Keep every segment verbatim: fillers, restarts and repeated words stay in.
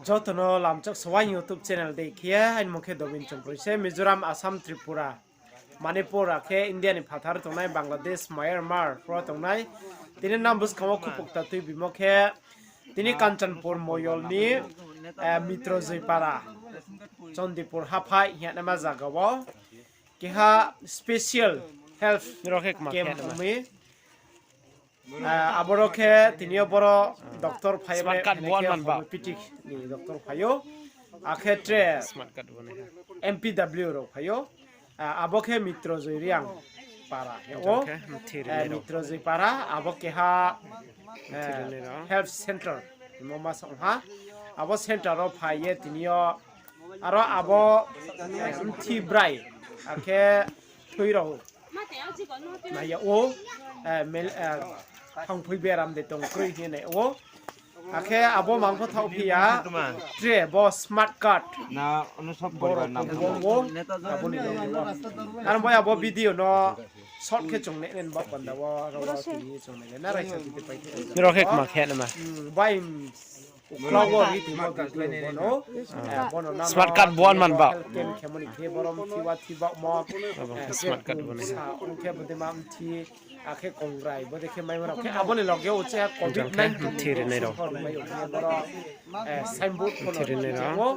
Joto no lamchak sawai YouTube channel dei khe, aini mung khe Dobin Chongproi se, Mizoram, Assam, Tripura, Manipur, akhe India ni phathar tongnai, Bangladesh, Myanmar, pro tongnai. Tini nang buskang wo khupokta tuibimo khe, tini Kanchanpur moyol ni, eh, Mitrojoi para, Chandipur haphai hingnaima zaga wo keha special health camp ong mi. Ah, aboro khe tini yo boro doctor phai ye, homeopathic ni doctor phai ou. Akhe tre M P W rao phai ou. Ah, abo khe Mitrojoi Reang para hing ou. Mitrojoi para, abo keha health center hingmo ma sa ong ha. Abo center wo phai ye tini yo aro abo, eh, mthi brai, akhe thui rao nai yag ou, eh, thangphoi beram de tong kroi hing ye nai yag ou. Akhe abo mang pho thaoh phi ya, tre bo smart card. Aro bo abo video no short khe chung nai nai baoh panda wo, aro wo tini chung nai nai na raisa titi pai khe. Nrao khe kma khe nama. Bai uklau wo ri timo video bono. Smart card bo man ba. Health camp khemo ni khe boro mthi wa thi baohmo. Smart card bo ni. Ong khe bodei ma mthi, akhe kongrai, bodei khe maimo rao khe abo ni loge wo se covid nineteen mthi rinai rao. Signboard pho rinai rao.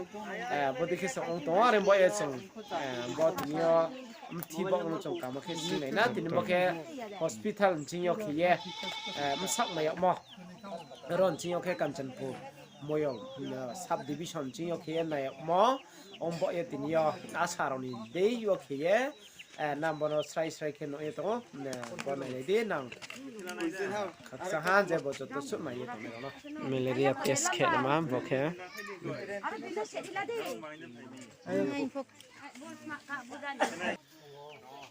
Bodei khe se ong tong ou, are bo ye chung, bo tini yo mthi baoh no chung kamo khe sinai na, tini bo khe hospital nching yo khe ye, bsak nai yagmo. Aro nching yo khe Kanchanpur moyol, sub division nching yo khe ye nai yagmo. Ong bo ye tini yo asa rao ni dei yo khe ye, nang bono srai srai khe nuh ye tong ou, bo nai nai di nang. Khakchang ha je bo joto suh nai ye tongnai rao no. Malaria test khe nama bo khe.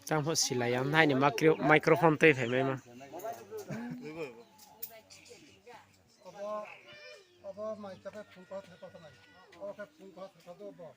Tang pho silai ya, nai ni micro-, microphone tei phai maima. Abo, abo mai khe phone call khe khe nai. Abo khe phone call khe khe do bo.